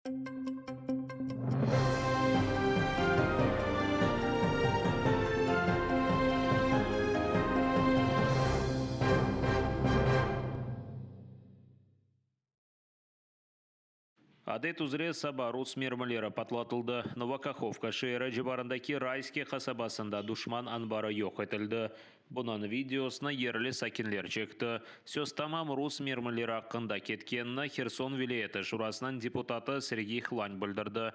Adet üzre saba rus mermileri patlatıldı. Nova Kahovka şeeri civarındaki Rayske qasabasında duşman anbarı yoq etildi. Bunıñ videosını yerli sakinler çekti. Söz tamam rus mermileri aqqında ketkenini Herson vilâyeti şurasınıñ deputatı Sergiy Hlan bildirdi.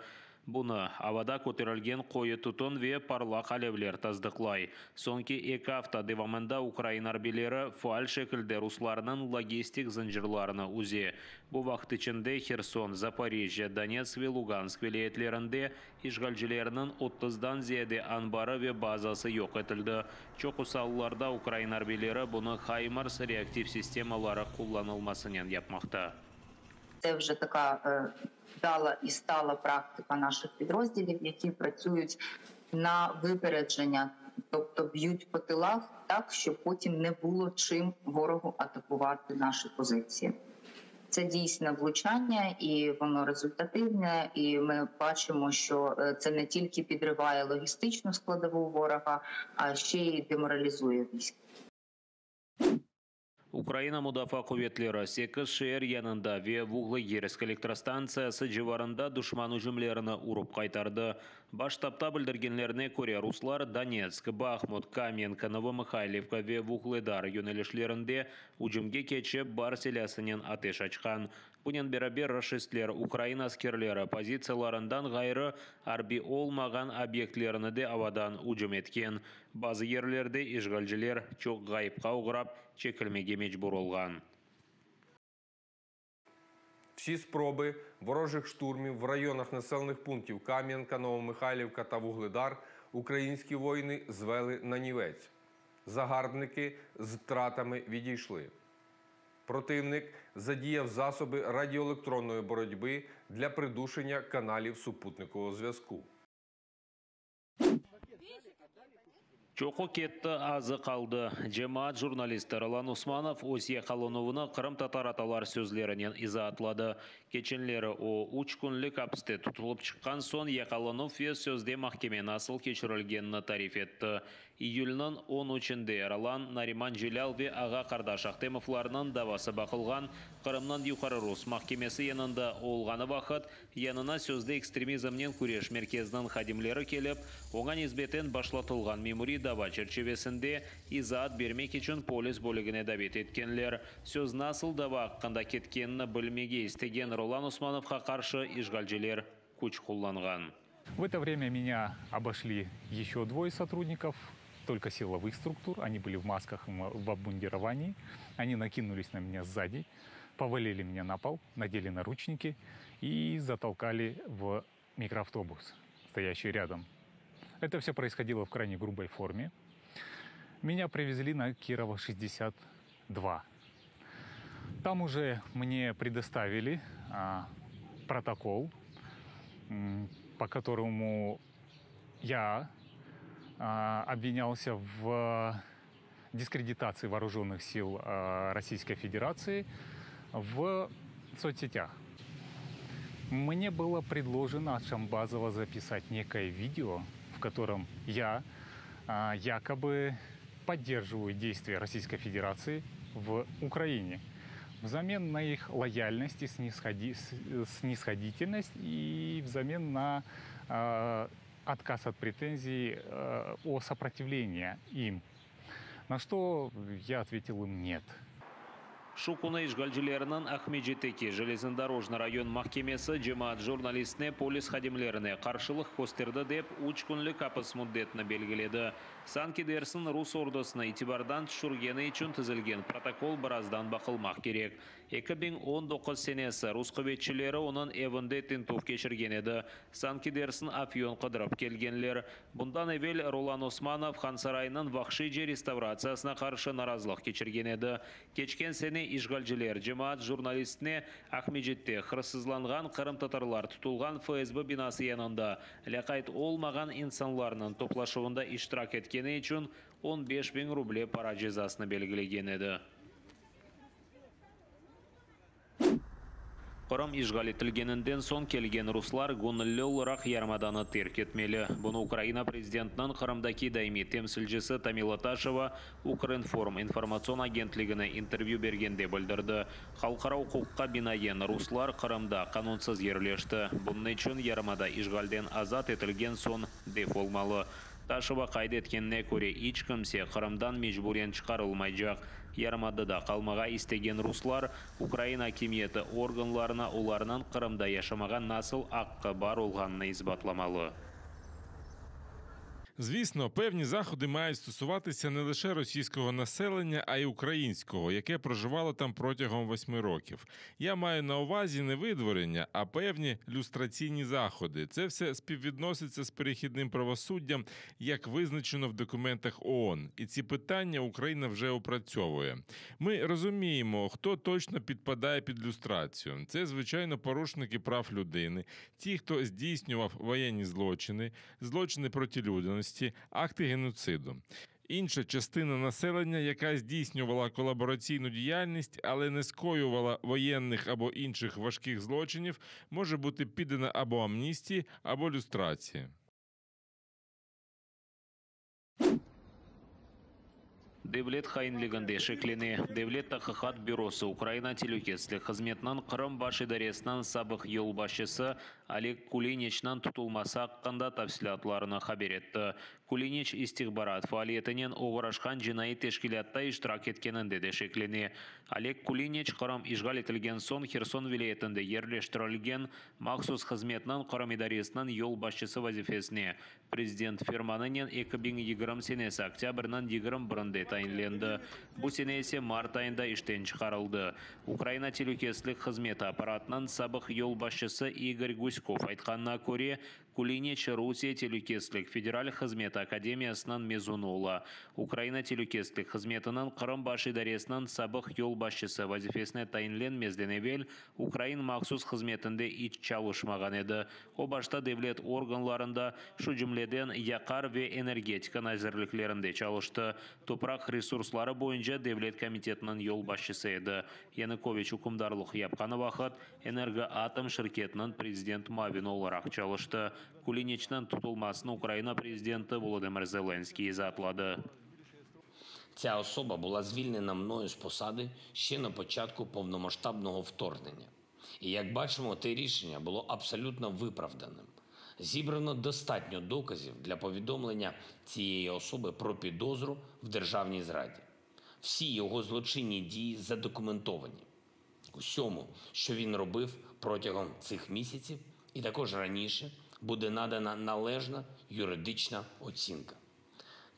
Bunı avada köterilgen qoyu tütün ve parlaq alevler tasdıqlay. Soñki eki afta devamında ukrain arbiyleri faal şekilde ruslarnıñ logistik zıncırlarını üze. Bu vaqıt içinde Herson, Zaporijjâ, Donetsk ve Lugansk vilâyetlerinde işğalcilerniñ otuzdan ziyade anbarı ve bazası yoq etildi. Çoqusı allarda ukrain arbiyleri bunı HIMARS reaktiv sistemaları qullanılmasınen yapmaqta. Це вже така вдала і стала практика наших підрозділів, які працюють на випередження, тобто б'ють по тилах так, щоб потім не було чим ворогу атакувати наші позиції. Це дійсне влучання, і воно результативне, і ми бачимо, що це не тільки підриває логістичну складову ворога, а ще й деморалізує військо. Ukraina Mudafaa quvetleri sekiz şeer yanında ve Vuğlegirsk elektrostantsiyası civarında duşman ücümlerini urıp qaytardı. Baş ştabda bildirgenlerine köre, ruslar Donetsk, Bahmut, Kamyenka, Novomıhaylivka ve Vuğledar yönelişlerinde ücümge keçip, bar silâsınen ateş açqan. Bunen beraber, raşistler ukrain askerleri pozitsiyalarından ğayrı, arbiy olmağan obyektlerni de avadan ücüm etken. Bazı yerlerde işğalciler çoq ğayıpqa oğrap, çekilmege mecbur olğan. Всі спроби ворожих штурмів в районах населених пунктів Кам'янка, Новомихайлівка та Вугледар українські воїни звели нанівець. Загарбники з втратами відійшли. Противник задіяв засоби радіоелектронної боротьби для придушення каналів супутникового зв'язку. Çoqu ketti, azı qaldı. Cemaat jurnalisti Rolan Osmanov öz yaqalanuvını qırımtatar atalar sözlerinen izaatladı. Keçenleri o, üç künlik apiste tutulıp çıqqan soñ yaqalanuv ve sözde mahkeme nasıl keçirilgenini tarif etti. İyülniñ on üçünde Rolan, Nariman Celâl ve ağa-qardaş Ahtemovlarnıñ davası baqılğan Qırımnıñ Yuqarı rus mahkemesi yanında olğanı vaqıt, yanına sözde ekstremizmnen küreş merkeziniñ hadimleri kelip, oña nisbeten başlatılğan memuriy dava çerçivesinde izaat bermek içün polis bölügine davet etkenler. Söz nasıl dava aqqında ketkenini bilmege istegen Rolan Osmanovğa qarşı işğalciler küç qullanğan. В это время меня обошли еще двое сотрудников, только силовых структур. Они были в масках, в обмундировании. Они накинулись на меня сзади, повалили меня на пол, надели наручники и затолкали в микроавтобус, стоящий рядом. Это все происходило в крайне грубой форме. Меня привезли на Кирова 62. Там уже мне предоставили протокол, по которому я обвинялся в дискредитации вооруженных сил Российской Федерации в соцсетях. Мне было предложено от Шамбазова записать некое видео, в котором я якобы поддерживаю действия Российской Федерации в Украине взамен на их лояльность и снисходительность и взамен на отказ от претензий о сопротивлении им. На что я ответил им нет. Şu künü işğalcilerniñ Aqmescitteki Jeleznodarojnıy rayon mahkemesi cemaat jurnalistine polis hadimlerine qarşılıq kösterdi dep üç künlik apis müddetini belgiledi. Sanki dersiñ rus ordusını itibardan tüşürgeni içün tizilgen protokol birazdan baqılmaq kerek. 2019 senesi rus quvetçileri onıñ evinde tintüv keçirgen edi. Sanki dersiñ afyon qıdırıp kelgenler. Bundan evel Rolan Osmanov Hansaraynıñ vahşiyce restavratsiyasına qarşı narazılıq keçirgen edi. Keçken sene işğalciler cemaat jurnalistine Aqmescitte hırsızlanğan qırımtatarlar tutulğan FSB binası yanında lâqayt olmağan insanlarnıñ toplaşuvında iştirak etkeni içün 15 biñ ruble para cezasını belgilegen edi. Qırım işğal etilgeninden soñ kelgen ruslar göñülli olaraq yarımadanı terk etmeli. Bunı Ukraina prezidentiniñ Qırımdaki daimiy temsilcisi Tamila Taşeva Ukrinform informatsion agentligine intervyü bergende bildirdi. Halqara uquqqa binaen, ruslar Qırımda qanunsız yerleşti, bunıñ içün yarımada işğalden azat etilgen soñ def olmalı. Taşeva qayd etkenine köre, iç kimse Qırımdan mecburen çıqarılmaycaq. Yarımadada qalmağa istegen ruslar Ukraina akimiyeti organlarına olarnıñ Qırımda yaşamağa nasıl aqqı bar olğanını isbatlamalı. Звісно, певні заходи мають стосуватися не лише російського населення, а й українського, яке проживало там протягом восьми років. Я маю на увазі не видворення, а певні люстраційні заходи. Це все співвідноситься з перехідним правосуддям, як визначено в документах ООН. І ці питання Україна вже опрацьовує. Ми розуміємо, хто точно підпадає під люстрацію. Це, звичайно, порушники прав людини, ті, хто здійснював воєнні злочини, злочини проти людяності, акти геноциду. Інша частина населення, яка здійснювала колабораційну діяльність, але не скоювала воєнних або інших важких злочинів, може бути піддана або амністії, або люстрації. Devlet hainliginde şeklene. Devlet taqiqat bürosı Ukraina telükesizlik hızmetiniñ Qırım baş idaresiniñ sabıq yolbaşçısı Oleg Kuliniçniñ tutulması aqqında tafsilâtlarnı haber etti. Kuliniç istihbarat faaliyetinen oğraşqan cinaiy teşkilâtta iştirak etkeninde de şeklene. Oleg Kuliniç Qırım işğal etilgen soñ Herson vilâyetinde yerleştirilgen mahsus hızmetniñ Qırım idaresiniñ yolbaşçısı vazifesine Prezident fermanınen 2020 senesi oktâbrniñ 21-nde tayinlendi, bu sene ise mart ayında işten çıqarıldı. Ukraina telükesizlik hızmeti apparatınıñ sabıq yolbaşçısı İgor Guskov aytqanına köre, Kuliniç Rusiye telükesizlik federal hızmeti akademiyasınıñ mezunı ola. Ukraina telükesizlik hızmetiniñ Qırım baş idaresiniñ sabıq yolbaşçısı vazifesine tayinlenmezden evel ukrain mahsus hızmetinde iç çalışmağan edi. O başta devlet organlarında, şu cümleden Yaqar ve energetika nazirliklerinde çalıştı, topraq resursları boyunca devlet komitetiniñ yolbaşçısı edi. Yanukoviç ükümdarlıq yapqanı vaqıt Energoatom şirketiniñ prezident muavini olaraq çalıştı. Kuliniçniñ tutulmasını Ukraina prezidenti Volodımır Zelenskıy izaatladı. Ця особа була звільнена мною з посади ще на початку повномасштабного вторгнення. І як бачимо, те рішення було абсолютно виправданим. Зібрано достатньо доказів для повідомлення цієї особи про підозру в державній зраді. Всі його злочинні дії задокументовані. Усьому, що він робив протягом цих місяців, і також раніше, буде надана належна юридична оцінка.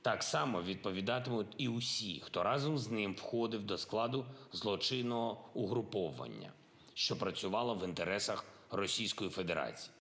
Так само відповідатимуть і усі, хто разом з ним входив до складу злочинного угруповання, що працювало в інтересах Російської Федерації.